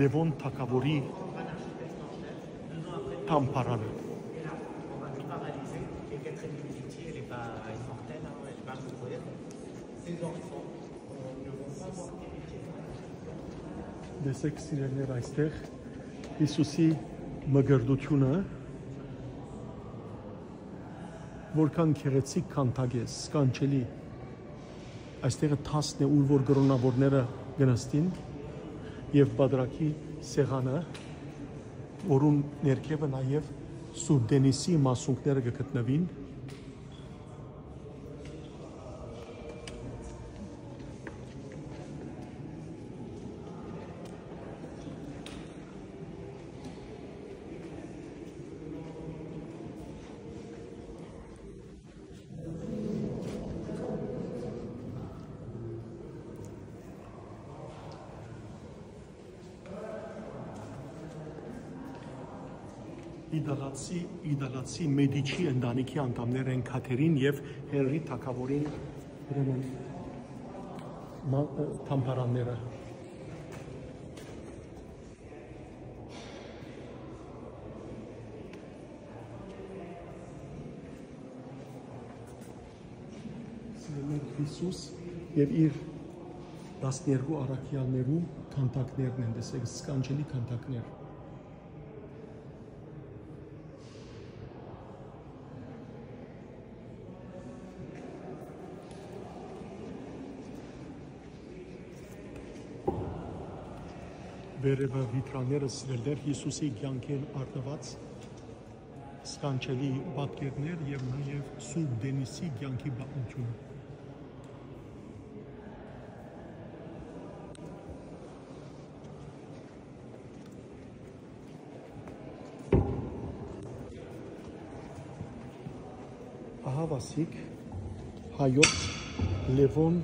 Լեւոն թագաւորի թամբարանը։ Տեսեք, սիրելիներ, այստեղ Յիսուսի մկրտութիւնը, որքան գեղեցիկ քանդակ է, սքանչելի։ Այստեղը դասն է, ուր որ կրօնաւորները կը նստին, եւ պատրակի սեղանը, որուն ներքեւը նաեւ Սուրբ Դենիսի մասունքները կը գտնուին։ Իտալացի, իտալացի Մեդիչի ընտանիքի անդամներ են Քաթերին եւ Հենրի թագաւորին, ուրեմն, մա-, ը, թամբարանները։ Սիրելիներ, Յիսուս եւ իր տասներկու առաքեալներու քանդակներն են, տեսեք, սքանչելի քանդակներ։ Վերևը վիթրաները, սիրելիներ, Յիսուսի կեանքէն առնուած սքանչելի պատկերներ եւ նաեւ Սուրբ Դենիսի կեանքի պատմութիւնը։ Ահա, ասիկ, հայոց Լեւոն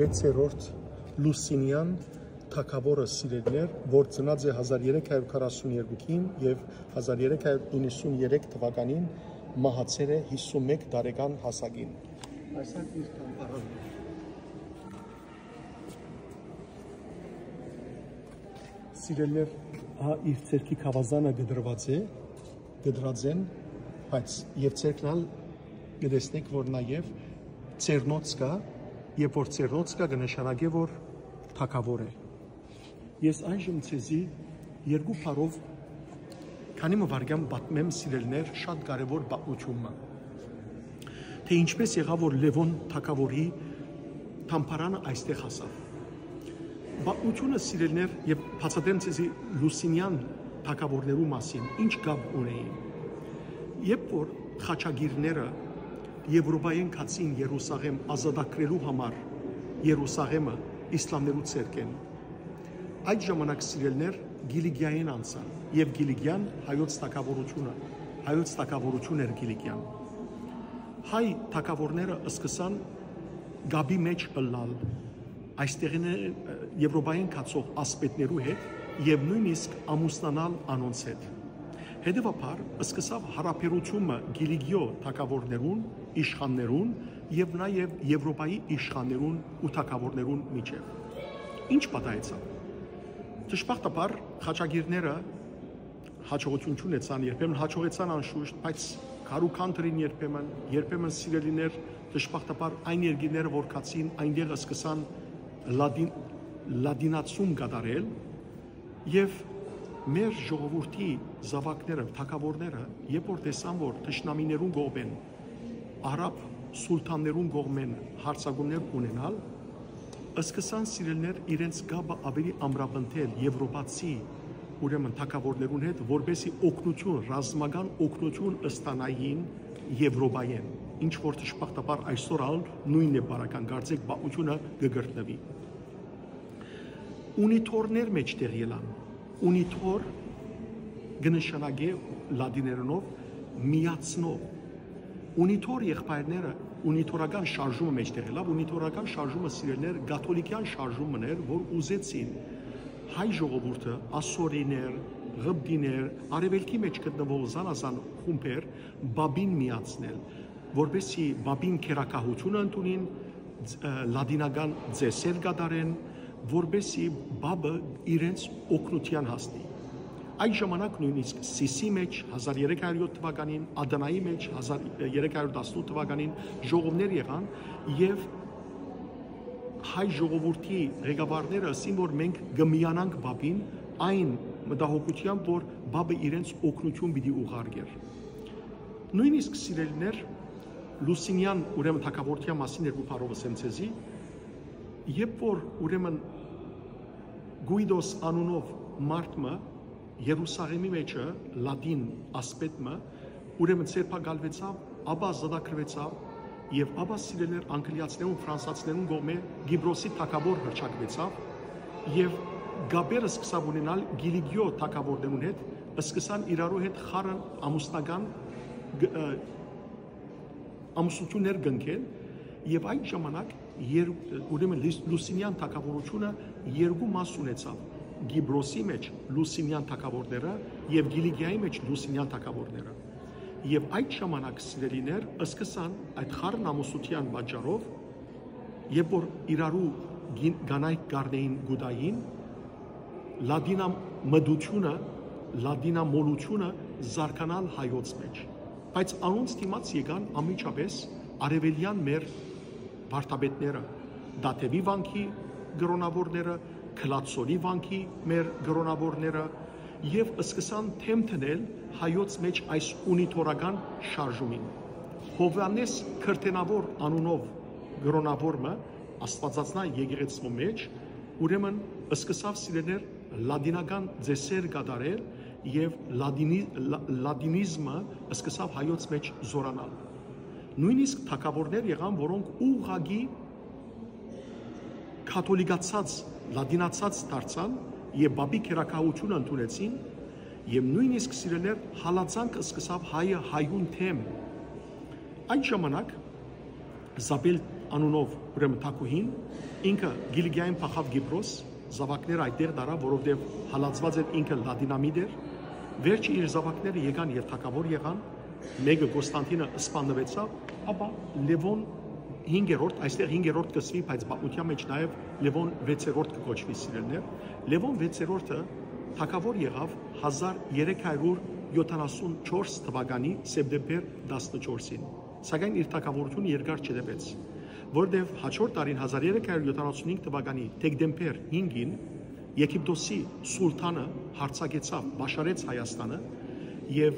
վեցերորդ Լուսինեան թագաւորը, սիրելիներ, որ ծնած է հազար երեք հարիւր քառասուն երկուքին եւ հազար երեք հարիւր իննսուն երեք թուականին մահացել է յիսուն մէկ տարեկան հասակին։ Այսինքն իր թամբարանն է։ Սիրելիներ, հա, իր ձեռքի գաւազանը կտրուած է, կտրած են, բայց եւ ձեռքն ալ կը տեսնեք, որ նաեւ ծերնոց կայ, երբ որ ծերնոց կայ, կը նշանակէ, որ թագաւոր է։ Ես այժմ ձեզի երկու բառով քանի մը վայրկեան պատմեմ, սիրելիներ, շատ կարեւոր պատմութիւն մը, թէ ինչպէս եղաւ, որ Լեւոն թագաւորի թամբարանը այստեղ հասաւ։ Պատմութիւնը, սիրելիներ, եւ բացատրեմ ձեզի Լուսինեան թագաւորներու մասին, ինչ կապ ունէին։ Երբ որ խաչակիրները Եւրոպայէն գացին Երուսաղէմ ազատագրելու համար Երուսաղէմը իսլամներու ձեռքէն, այդ ժամանակ, սիրելիներ, Կիլիկիայէն անցան, եւ Կիլիկիան հայոց թագաւորութիւնը, հայոց թագաւորութիւն էր Կիլիկիան։ Հայ թագաւորները սկսան կապի մէջ ըլլալ այստեղէն, Եվրոպայէն գացող ասպետներու հետ եւ նոյնիսկ ամուսնանալ անոնց հետ։ Հետեւաբար, սկսաւ յարաբերութիւնը Կիլիկիոյ թագաւորներուն, իշխաններուն եւ նաեւ Եվրոպայի իշխաններուն ու թագաւորներուն միջեւ։ Ինչ պատահեցաւ։ Դժբախտաբար խաչագիրները հաջողութիւն չունեցան, երբեմն հաջողեցան անշուշտ, բայց քարուքանթրին երբեմն, երբեմն սիրելիներ, դժբախտաբար այն երկիրները որ գացին, այնտեղ սկսան լատին-, լատինացում կատարել, եւ մեր ժողովուրդի զաւակները, թագաւորները, երբ որ տեսան որ թշնամիներուն կողմէն, արաբ սուլթաններուն կողմէն հարձակումներ ունենալ, սկսան սիրելիներ իրենց կապը ավելի ամրապնդել եվրոպացի, ուրեմն թագաւորներուն հետ, որպեսզի օգնութիւն, ռազմական օգնութիւն ստանային Եվրոպայէն, ինչ որ դժբախտաբար այսօր ալ նոյնն է, բարական կարծեք, պատմութիւնը կը կրկնուի։ Ունիթորներ մէջտեղ ելան։ Ունիթոր կը նշանակէ լատիներենով միացնող։ Ունիթոր եղբայրները, ունիթորական շարժումը մէջտեղ ելաւ, ունիթորական շարժումը, սիրելիներ, կաթոլիկեան շարժում մըն էր, որ ուզեցին հայ ժողովուրդը, ասորիներ, ղպտիներ, արեւելքի մէջ գտնուող զանազան խումբեր, բաբին միացնել, որպեսզի բաբին քերակահութիւնը ընդունին, ծ-, ը, լատինական ծեսեր կատարեն, որպեսզի բաբը իրենց օգնութեան հասնի։ Այդ ժամանակ նոյնիսկ Սիսի մէջ, հազար երեք հարյուր յոթ թվականին, Ադանայի մէջ, հազար երեք հարյուր տասնութ թվականին, ժողովներ եղան եւ հայ ժողովուրդի ղեկավարները ըսին որ մենք կը միանանք բաբին այն մտահոգութեամբ որ բաբը իրենց օգնութիւն պիտի ուղարկեր։ Նոյնիսկ, սիրելիներ, Լուսինեան, ուրեմն թագաւորութեան մասին երկու բառով ըսեմ ձեզի, երբ որ, ուրեմն, Գուիդոս անունով մարդ մը Երուսաղէմի մէջը լատին ասպետ մը, ուրեմն ձերբակալուեցաւ, ապա զատագրուեցաւ եւ ապա, սիրելիներ, անգլիացիներուն, ֆրանսացիներուն կողմէ Կիպրոսի թագաւոր հռչակուեցաւ եւ կապեր սկսաւ ունենալ Կիլիկիոյ թագաւորներուն հետ, սկսան իրարու հետ խառն ամուսնական գ-, ը, ամուսնութիւններ կնքել եւ այդ ժամանակ եր-, ուրեմն Լիս-, Լուսինեան թագաւորութիւնը երկու մաս ունեցաւ. Կիպրոսի մէջ Լուսինեան թագաւորները եւ Կիլիկիայի մէջ Լուսինեան թագաւորները։ Եւ այդ ժամանակ, սիրելիներ, սկսան այդ խառն ամուսնութեան պատճառով, երբ որ իրարու գին-, կանայք կ'առնէին կուտային, լատինամտութիւնը, լատինամոլութիւնը զարգանալ հայոց մէջ։ Բայց անոնց դիմաց եկան անմիջապէս արեւելեան մեր վարդապետները, Դադեւի վանքի կրօնաւորները, Գլացորի վանքի մեր կրօնաւորները, եւ սկսան դէմ դնել հայոց մէջ այս ունիթորական շարժումին։ Հովհաննէս Քրտենաւոր անունով կրօնաւոր մը, Աստուածածնայ եկեղեցւոյ մէջ, ուրեմն, սկսաւ, սիրելիներ, լատինական ծեսեր կատարել եւ լատինի-, լա-, լատինիզմը սկսաւ հայոց մէջ զօրանալ։ Նոյնիսկ թագաւորներ եղան, որոնք ուղղակի կաթոլիկացած, լատինացած դարձան եւ պապի քերակահութիւնը ընդունեցին, եւ նոյնիսկ, սիրելիներ, հալածանք սկսաւ հայը հայուն դէմ։ Այդ ժամանակ Զաբել անունով, ուրեմն, թագուհին, ինքը Կիլիկիայէն փախաւ Կիպրոս, զաւակները այդտեղ տարաւ, որովհետեւ հալածուած էր ինքը լատինամիտ էր։ Վերջը իր զաւակները եկան եւ թագաւոր եղան, մէկը, Կոստանտինը, սպաննուեցաւ, ապա Լեւոն հինգերորդ, այստեղ հինգերորդ կ'ըսուի, բայց պատմութեան մէջ նաեւ Լեւոն վեցերորդ կը կոչուի, սիրելիներ։ Լեւոն վեցերորդը թագաւոր եղաւ հազար երեք հարյուր յոթանասուն չորս թվականի սեպտեմբեր տասնչորսին, սակայն իր թագաւորութիւնը երկար չտեւեց, որովհետեւ հաջորդ տարին, հազար երեք հարյուր յոթանասուն հինգ թվականի դեկտեմբեր հինգին, Եգիպտոսի սուլթանը յարձակեցաւ, պաշարեց Հայաստանը եւ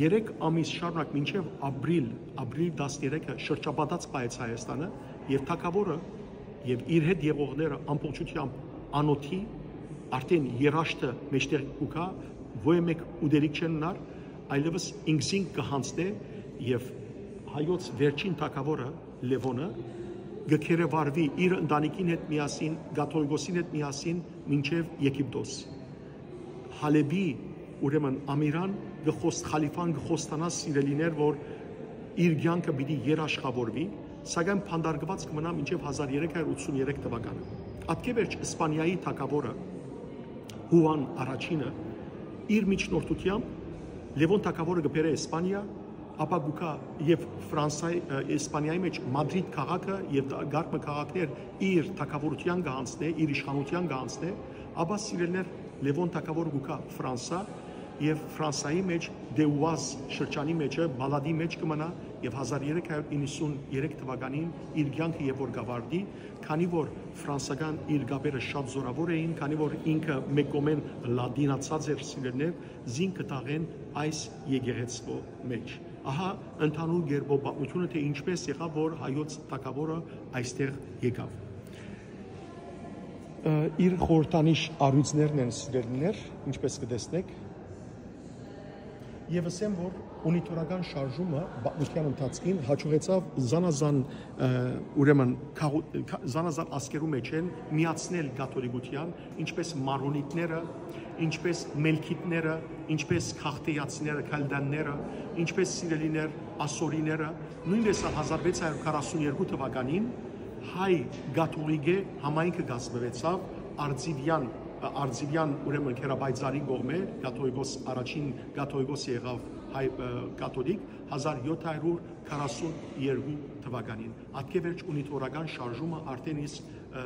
երեք ամիս շարունակ, մինչեւ ապրիլ, ապրիլ տասներեքը շրջապատած պահեց Հայաստանը, եւ թագաւորը եւ իր հետ եղողները ամբողջությամբ անօթի, արդեն երաշտը մէջտեղ կու գայ, ոյ մէկ ուտելիք չեն ունար, այլեւս ինքզինք կը յանձնէ եւ հայոց վերջին թագաւորը Լեւոնը կը գերեվարուի իր ընտանիքին հետ միասին, կաթողիկոսին հետ միասին մինչեւ Եգիպտոս։ Հալէպի, ուրեմն, ամիրան կը խոս-, խալիֆան կը խոստանայ, սիրելիներ, որ իր կեանքը պիտի երաշխաւորուի, սակայն բանտարկուած կը մնայ մինչեւ հազար երեք հարյուր ութսուն երեք թվականը։ Ատկէ վերջ Իսպանիայի թագաւորը Յուան Առաջինը իր միջնորդութեամբ Լեւոն թագաւորը կը բերէ Իսպանիա, ապա կու գայ եւ Ֆրանսայի, ը, Իսպանիայի մէջ Մադրիդ քաղաքը եւ դ-, կարգ մը քաղաքներ իր թագաւորութեան կը յանձնէ, իր իշխանութեան կը յանձնէ, Ապա, սիրելիներ, Լեւոն թագաւոր կու գայ Ֆրանսա, եւ Ֆրանսայի մէջ Դեուազ շրջանի մէջը, Պալատի մէջ կը մնայ, եւ հազար երեք հարյուր իննսուն երեք թվականին իր կեանքը երբ որ կ'աւարտի, քանի որ ֆրանսական իր կապերը շատ զօրաւոր էին, քանի որ ինքը մէկ կողմէն լատինացած էր, սիրելիներ, զինք կը թաղեն այս եկեղեցւոյ մէջ։ Ահա ընդհանուր կերպով պատմութիւնը, թէ ինչպէս եղաւ որ հայոց թագաւորը այստեղ եկաւ։ Ը, իր խորհրդանիշ առիթներն են, սիրելիներ, ինչպէս կը տեսնէք։ Եւ ըսեմ, որ ունիտորական շարժումը պատմութեան ընթացքին յաջողեցաւ զանազան, ը, ուրեմն, քաղու-, կա-, զանազան ազգերու մէջ են միացնել կաթողիկութեան, ինչպէս մարոնիտները, ինչպէս մելքիտները, ինչպէս քաղթեացիները, քալդանները, ինչպէս, սիրելիներ, ասորիները, նոյնպէս ալ հազար վեց հարիւր քառասուն երկու թվականին հայ կաթողիկէ համայնքը կազմուեցաւ Արծիվեան, Արծիվեան, ուրեմն, գերապայծառի կողմէ, կաթողիկոս, առաջին կաթողիկոսը եղաւ հայ, ը, կաթողիկ, հազար յոթ հարիւր քառասուն երկու թվականին։ Ատկէ վերջ ունիտորական շարժումը արդէն իսկ, ը,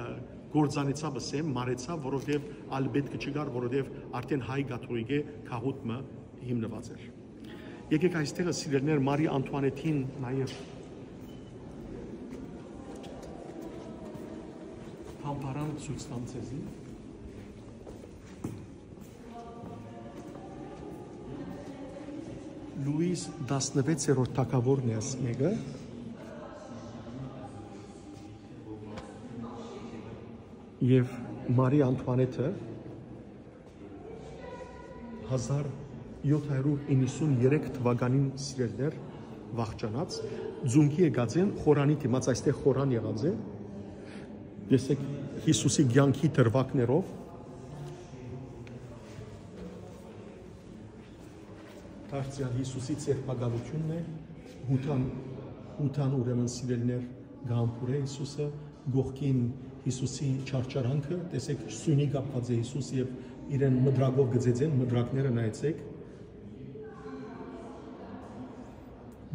կործանեցաւ, ըսեմ, մարեցաւ, որովհետեւ ալ պէտք չկար, որովհետեւ արդէն հայ կաթողիկէ գաղութ մը հիմնուած էր։ Եկէք այստեղը, սիրելիներ, Մարի Անտուանեթին նաեւ թամբարան ցոյց տամ ձեզի։ Լուիս տասնվեցերորդ թագաւորն է այս մէկը, եւ Մարի Անտուանեթը հազար յոթ հարիւր իննսուն երեք թվականին, սիրելիներ, վախճանած, ծունկի եկած են խորանի դիմաց, այստեղ խորան եղած է, տեսեք, Յիսուսի կեանքի դրուագներով, դարձեալ Յիսուսի ձերբակալութիւնն է, յութան, յութան, ուրեմն, սիրելիներ, կը համբուրէ Յիսուսը, կողքին Յիսուսի չարչարանքը, տեսեք, սիւնի կապուած է Յիսուս եւ իրեն մտրակով կը ծեծեն, մտրակները նայեցէք,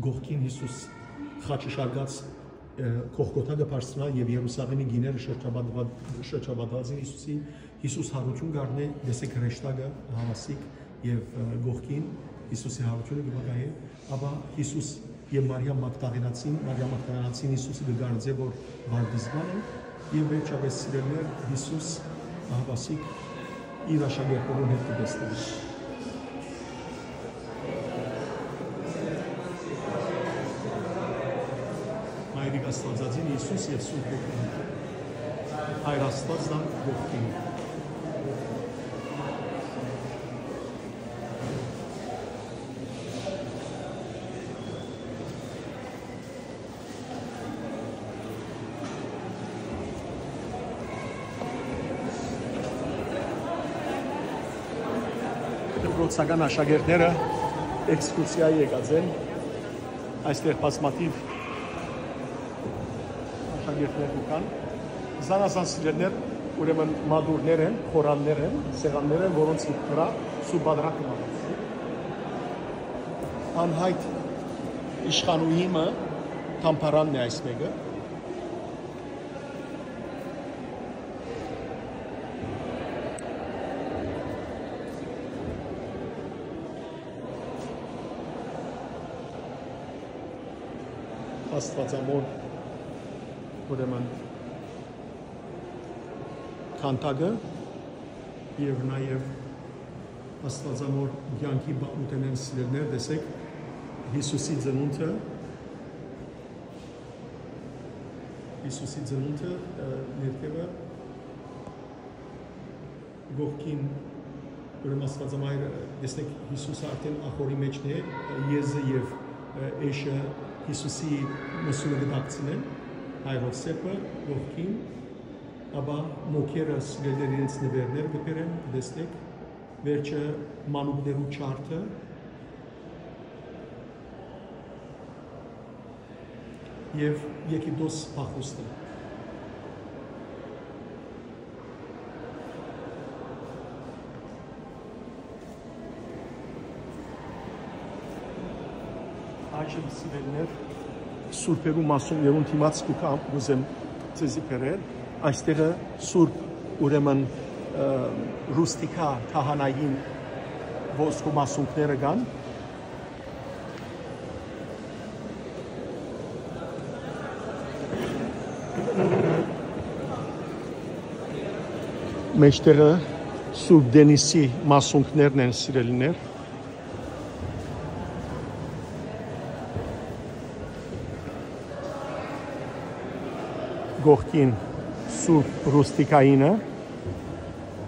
կողքին Յիսուս խաչը շարկած, ը, Գողգոթա կը բարձրանայ եւ Երուսաղէմի կիները շրջապատուած, շրջապատուած են Յիսուսի, Յիսուս յարութիւն կ'առնէ, տեսեք, հրեշտակը, հաւասիկ, եւ, ը, կողքին Յիսուսի յարութիւնը կը վկայէ, ապա Յիսուս եւ Մարիամ Մագդաղենացին, Մարիամ Մագդաղենացին Յիսուսը կը կարծէ, որ վարդեզման է, եւ վերջապէս, սիրելիներ, Յիսուս ահաւասիկ իր աշակերտներուն հետ կը տեսնէ։ Մայրիկ Աստուածածին Յիսուս եւ Սուրբ Հոգին, Հայր Աստուածն ան կողքին։ Դպրոցական աշակերտները էքսկուրսիա եկած են, այստեղ բազմաթիւ աշակերտներ կու գան, զանազան սիրելիներ, ուրեմն մատուռներ են, խորաններ են, սեղաններ են, որոնց վրա սուրբադրակ կը մատուցուի։ Անյայտ իշխանուհի մը, թամբարանն է այս մէկը։ Աստուածամոր, ուրեմն, քանդակը եւ նաեւ Աստուածամոր կեանքի պատմութենէն, սիրելիներ, տեսեք, Յիսուսի ծնունդը, Յիսուսի ծնունդը, ը, ներքևը, կողքին, ուրեմն, Աստուածամայրը, տեսնեք, Յիսուսը արդեն ախորի մէջն է, եզը եւ, ը, էշը Յիսուսի մսունը կը դակցնեն, հայրով սեպը, կողքին, ապա մոքերը, սիրելիներ, իրենց նուէրները կը բերեն, կը տեսնեք, վերջը մանուկներու չարդը, եւ Եգիպտոս փախուստը։ Այժմ, սիրելիներ, սուրբերու մասուններուն դիմաց կու կամ կուզեմ ձեզի բերել։ Այստեղը սուրբ, ուրեմն, Ռուստիկա քահանային ոսկու մասունքները կան։ Մեջտեղը Սուրբ Դենիսի մասունքներն են, սիրելիներ։ Կողքին Սուրբ Ռուստիկայինը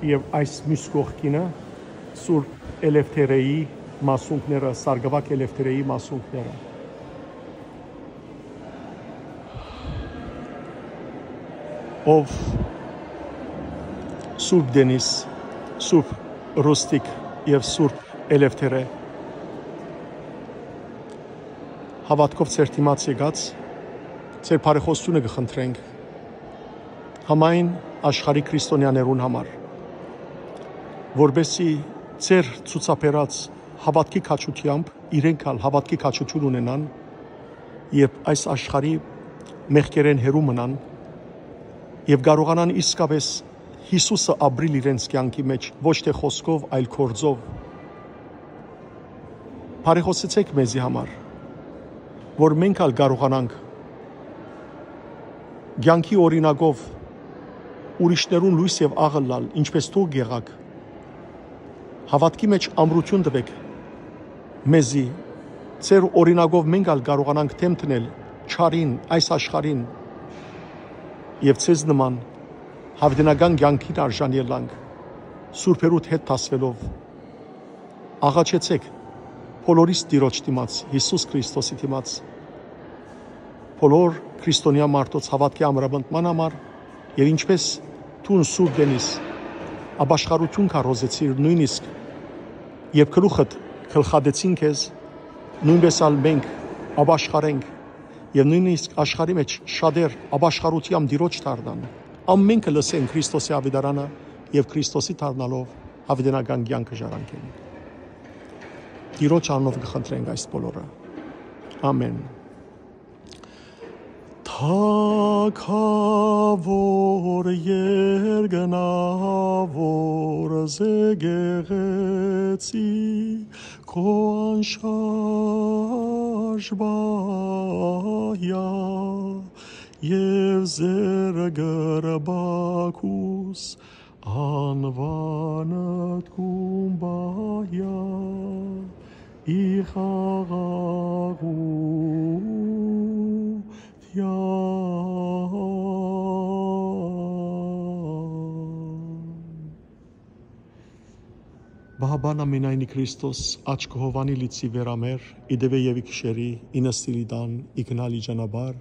եւ այս մյուս կողքինը Սուրբ Էլեֆթերեի մասունքները, Սարգսակ Էլեֆթերեի մասունքները։ Ով Սուրբ Դենիս, Սուրբ Ռուստիկ եւ Սուրբ Էլեֆթերե, հաւատքով ձեր դիմաց եկած, ձեր բարեխոսութիւնը կը խնդրենք համայն աշխարհի քրիստոնեաներուն համար, որպեսզի ձեր ցուցաբերած հաւատքի քաջութեամբ իրենք ալ հաւատքի քաջութիւն ունենան, երբ այս աշխարհի մեղքերէն հեռու մնան եւ կարողանան իսկապէս Յիսուսը ապրիլ իրենց կեանքի մէջ, ոչ թէ խօսքով, այլ գործով։ Բարեխօսեցէք մեզի համար, որ մենք ալ կարողանանք կեանքի օրինակով ուրիշներուն լոյս եւ աղ ըլլալ, ինչպէս դուք եղաք։ Հաւատքի մէջ ամրութիւն տուէք մեզի, ձեր օրինակով մենք ալ կարողանանք դէմ դնել չարին, այս աշխարհին, եւ ձեզ նման յաւիտենական կեանքին արժան ելանք, սուրբերու հետ դասվելով։ Աղաչեցէք բոլորիս Տիրոջ դիմաց, Յիսուս Քրիստոսի դիմաց, բոլոր քրիստոնեայ մարդոց հաւատքի ամրապնդման համար եւ ինչպէս դուն, Սուրբ Դենիս, ապաշխարութիւն քարոզեցիր, նոյնիսկ երբ գլուխդ գլխատեցին քեզ, նոյնպէս ալ մենք ապաշխարենք եւ նոյնիսկ աշխարհի մէջ շատեր ապաշխարութեան Տիրոջ դառնան։ Ամէնքը լսեն Քրիստոսի աւետարանը եւ Քրիստոսի դառնալով յաւիտենական կեանքը ժառանգեն։ Տիրոջ անունով կը խնդրենք այս բոլորը։ Ամէն։ Թագաւոր, երկնաւոր, զեկեղեցի քո անշարժ պահեա եւ զերկրպակուս անուանդ գումբայա ի խաղաղութեան։ Պահապան ամենայնի Քրիստոս, աչքը Յովհաննի լիցի վերամեր, ի տեւէ եւ ի քիշերի, ի նստիլի տան, ի գնալի ճանապարհ,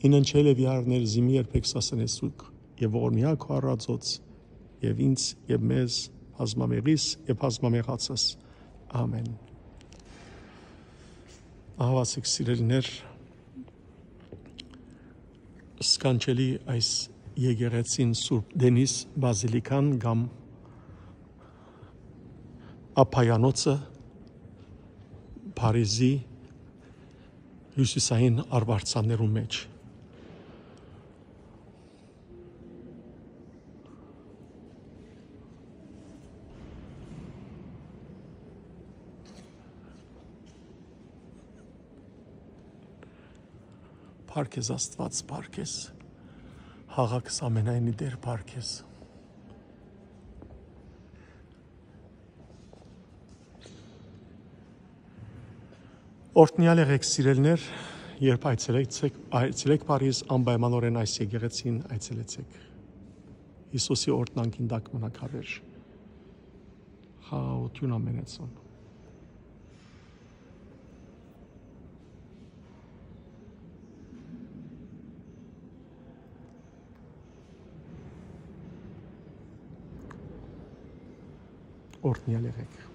ի ննջել եւ ի առնել զիմի երբեք սասնեսուկ, եւ ողորմիա քո առածոց, եւ ինձ, եւ մեզ, բազմամեղիս եւ բազմամեղացս։ Ամէն։ Ահաւասիկ սիրելիներ, սքանչելի այս եկեղեցին Սուրբ Դենիս Բազիլիկան կամ Աբայանոցը Փարիզի հիւսիսային արուարձաններուն մէջ։ Փառք քեզ, Աստուած, փառք քեզ, յաղաքս ամենայնի Տէր, փառք քեզ։ Օրհնեալ եղէք, սիրելիներ, երբ այցելեցեք, այցելեք Փարիզ, անպայմանօրէն այս եկեղեցին այցելեցեք։ Յիսուսի օրհնանքին տակ մնաք, հաւեր։ Խաղաղութիւն ամենեցուն։ Օրհնեալ եղեք։